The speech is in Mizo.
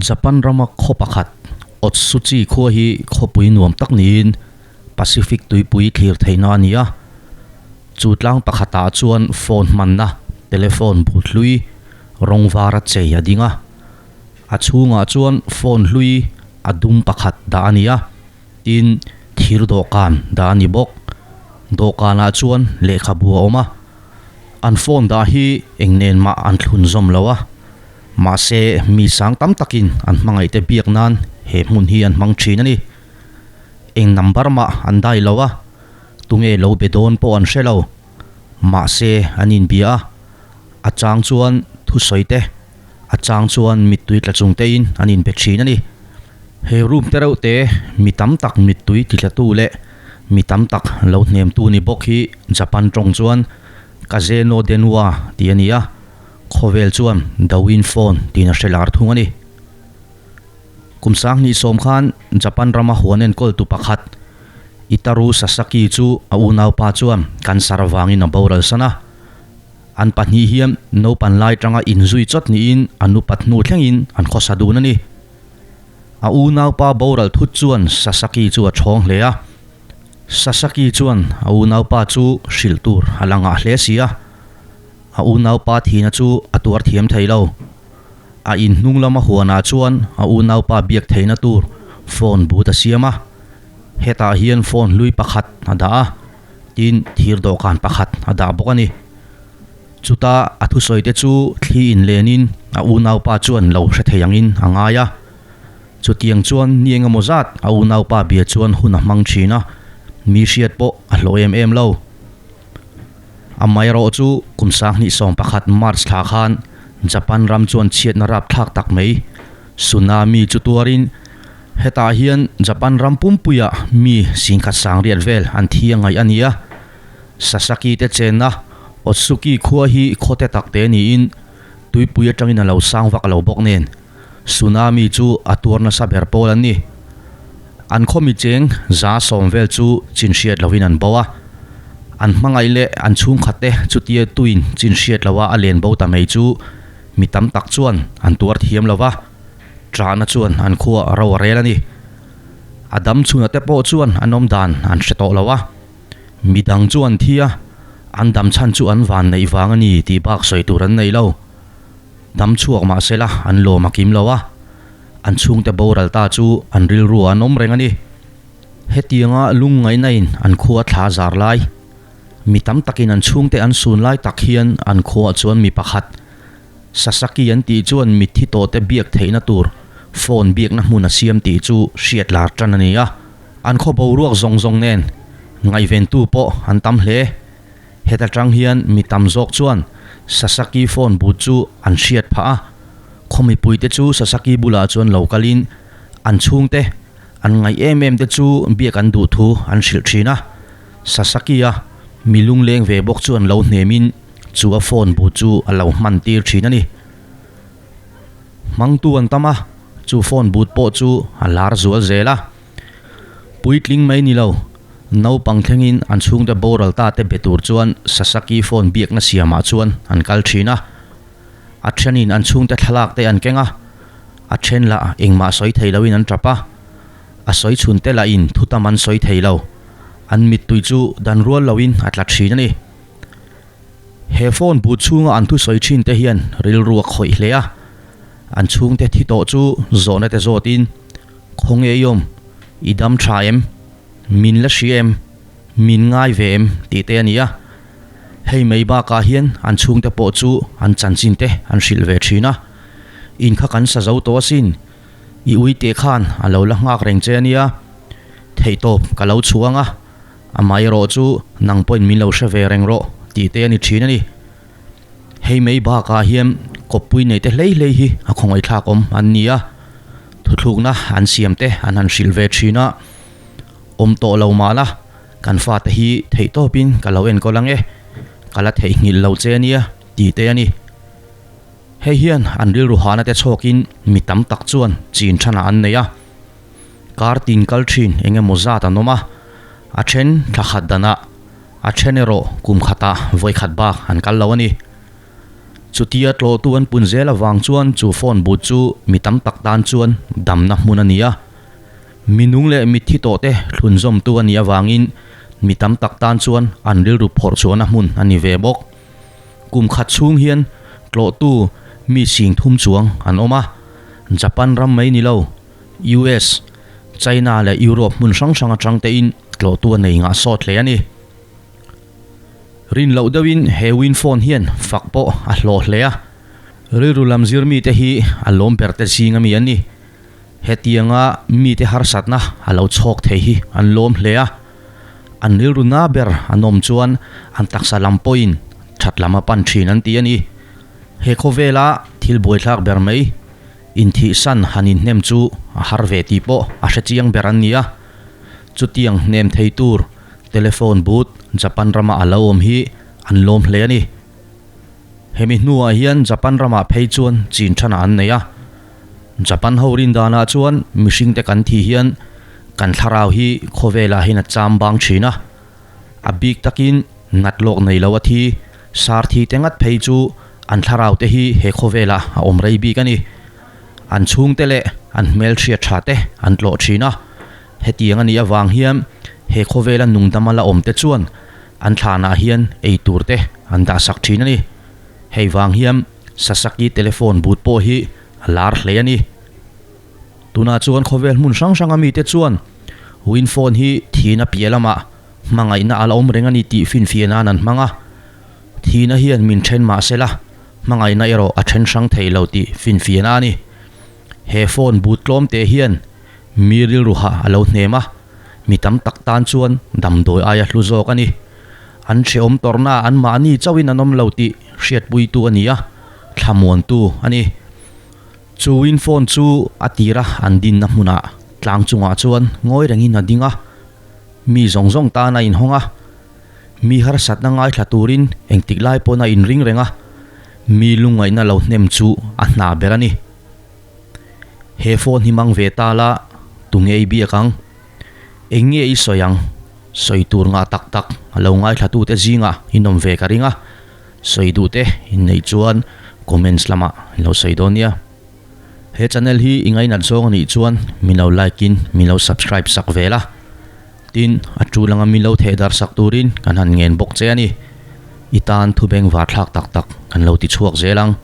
Japan rama khaw pakhat Otsuchi khua hi khawpui nuam tak niin Pacific tuipui thlir theihna a ni a. Chu tlang pakhatah chuan phone hmanna telephone but hlui rawng vara chei a ding a. A chhungah chuan phone hlui a dum pakhat dah a ni a, tin thir dawhkan dah a ni bawk. Dawhkanah chuan lehkhabu a awm a, an phone dah hi eng nen mah an thlun zawm lo a, mahse mi sang tam takin an hmangaihte biak nan he hmun hi an hmang thin a ni. Eng number mah an dai lo a, tunge lo be dawn pawh an hre lo. Mahse an inbia a, a chang chuan thusawi te, A chang chuan mittui tla chung tein an inbe thin a ni. He room te reuh te mi tam tak mittui ti tlatu leh mi tam tak lo hnemtu ni bawk hi Japan tawng chuan Kaze no Denwa tih a ni a, khawvel chuan Dawin Phone tiin a hre lar thung a ni. Kum 20 sawm khan Japan rama huan enkawltu pakhat Itaru Sasaki chu a unaupa chuan cancer avangin a boral san a. An pahnih hian naupan lai tanga inzui chawt niin an upat hnu thlengin an khawsa dun a ni. A unaupa boral thut chuan Sasaki chu a chhawng hle a. Sasaki chuan a unaupa chu hrilh tur a la ngah hle si a. A unaupa thihna chu a tuar thiam thei lo. A inhnung lama huanah chuan a unaupa biak theihna tur phone but a siam a. Hetah hian phone hlui pakhat a dah a. Tin, thir dawhkan pakhat a dah bawk a ni. Chuta a thusawite chu thli inlenin a unaupa chuan lo hre thei angin a ngai a. Chutiang chuan ni engemaw zat a unaupa bia chuan hun a hmang thin a, mi hriat pawh a hlawh em em lo. Amaherawh chu kum 2011 March thla khan Japan ram chuan chhiatna rapthlak tak mai tsunami chu tuarin Hetah hian Japan ram pumpuiah mi singkhat sang riat vel an thi a ngaih a ni a. Sasaki te chenna Otsuki khua hi khawte tak te niin tuipui atangin a lo sang vak lo bawk nen tsunami chu a tuar nasa ber pawl an ni. An khaw mi cheng 70 vel chu chin hriat lohin an bo a. An hmangaih leh an chhungkhat te chutia tuin chin hriat loha a len bo ta mai chu mi tam tak chuan an tuar thiam lo va. Ṭahna chuan an khua a ro a rel a ni. A dam chhunah te pawh chuan an awm dan an hre tawh lo a. Mi dang chu an thi a, an dam chhan chu an van neih vang a ni tih bak sawi tur an nei lo. Dam chhuak mah sela an lawm a kim lo a, an chhungte boral ta chu an rilru ah an awm reng a ni. Hetianga lungngaihna-in an khua thla zar lai, mi tam takin an chhungte an sun lai tak hian an khuaah chuan mi pakhat, Sasaki an tih chuan mitthi tawhte biak theihna tur phone biakna hmun a siam tih chu hriat lar tan a ni a. An khaw boruak zawng zawng nen ngaihventu pawh an tam hle. Heta tang hian mi tam zawk chuan Sasaki phone but chu an hriat phah a. Khaw mipuite chu Sasaki bulah chuan lo kalin an chhungte an ngaih em em te chu biak an duh thu an hrilh thin a. Sasaki-a mi lungleng ve bawk chuan lo hnemin Chu a phone bu chu a lo hman tir thin a ni. Hmangtu an tam a, chu phone but pawh chu a lar zual zel a. Puitling mai ni lo, naupang thlengin an chhungte boral ta te be tur chuan Sasaki phone biakna siamah chuan an kal thin a. A thenin an chhungte thlalak te an keng a, a then lah engmah sawi thei loin an tap a. A sawi chhun te lahin thutam an sawi thei lo. An mittui chu dan rual loin a tla thin a ni. He phone but chhunga an thusawi thin te hian rilru a khawih hle a, an chhungte thi tawh chu zawhna te zawtin, Khawnge i awm? I dam tha em? Min la hria em? Min ngai ve em? tih te a ni a. Hei mai bakah hian an chhungte pawh chu an chanchin te an hrilh ve thin a. In kha kan sa zo tawh asin, i uite khan a lo la nghak reng che a nia, theihtawp ka lo chhuang a. Amaherawh chu nang pawhin min lo hre ve reng rawh tih te a ni thin a ni. Hei mai bakah hian kawppui nei te hlei hlei hi a khawngaihthlak awm an ni a, thuthlukna an siam te an han hrilh ve thin a, awm tawh lo mah la kan fate hi theih tawpin ka lo enkawl ang e, ka la theihnghilh lo che ania tih te a ni. Hei hian an rilru hahna te chhawkin mi tam tak chuan chin thanah an nei a. Kar tin kal thin eng emaw zat an awm a, a then thla khat danah, a then erawh kum khatah vawi khat bak an kal lo a ni. Chutia tlawhtu an pun zel avang chuan chu phone booth chu mi tam tak tan chuan damna hmun a ni a. Mi nung leh mitthi tawh te thlunzawmtu a nih avangin mi tam tak tan chuan an rilru phawrh chhuahna hmun a ni ve bawk. Kum khat chhung hian tlawhtu mi sing thum chuang an awm a. Japan ram mai ni lo, US, China leh Europe hmun hrang hrang atang tein tlawhtu a nei ngah sawt hle a ni. Rin loh deuhin he win phone hian fak pawh a hlawh hle a, rilru lam zir mite hi a lawm ber te zing ami an ni. Hetianga mite harsatna a lo chhawk thei hi an lawm hle a, an rilru na ber an awm chuan an taksa lam pawhin that lam a pan thin an ti a ni. He khawvela thil buaithlak ber mai inthihsan han inhnem chu a har ve tih pawh a hrechiang ber an ni a, chutiang hnem thei tur Telephone booth Japan rama a lo awm hi an lawm hle a ni. Hemi hnuah hian Japan ramah phei chuan chin thanah an nei a. Japan ho rin danah chuan mihringte kan thih hian kan thlarau hi khawvelah hian a cham bang thin a. A bik takin nat lawk nei lo a thi, sar thi te ngat phei chu an thlarau te hi he khawvelah a awm rei bik a ni. An chhungte leh an hmelhriat tha te an tlawh thin a. Hetiang a nih avang hian he khawvela nungdama la awmte chuan an thlanah hian ei tur te an dahsak thin a ni. Hei vang hian Sasaki telephone booth pawh hi a lar hle a ni. Tunah chuan khawvel hmun hrang hranga mite chuan win phone hi thihna piah lamah hmangaihna a la awm reng a ni tih finfiah nan an hmang a. Thihna hian min then mah sela hmangaihna erawh a then hrang thei lo tih finfiahna a ni. He phone booth tlawm te hian Mi rilru hah a lo hnem a, mi tam tak tan chuan damdawi aia hlu zawk a ni. An hrehawm tawrhna an mahni chauhin an awm lo tih hriatpuitu a ni a, thlamuantu a ni. Chu win phone chu a tira an dinna hmunah tlang chungah chuan ngawi rengin a ding a, mi zawng zawng tan a inhawng a. Mi harsatna ngaithla turin engtik lai pawn a inring reng a, mi lungngaihna lo hnem chu a hna ber a ni. He phone hi mang ve ta la, tunge i biak ang? Eng nge i sawi ang? Sawi tur ngah tak tak a lo ngaithlatute zingah in awm ve ka ring a, sawi duhte in neih chuan comments lamah in lo sawi dawn nia. He channel hi i ngainat zawng a nih chuan min lo like in min lo subscribe sak ve la. Tin, a tul anga min lo theh dar sak turin kan han ngen bawk che a ni. I tan thu bengvar thlak tak tak kan lo ti chhuak zel ang.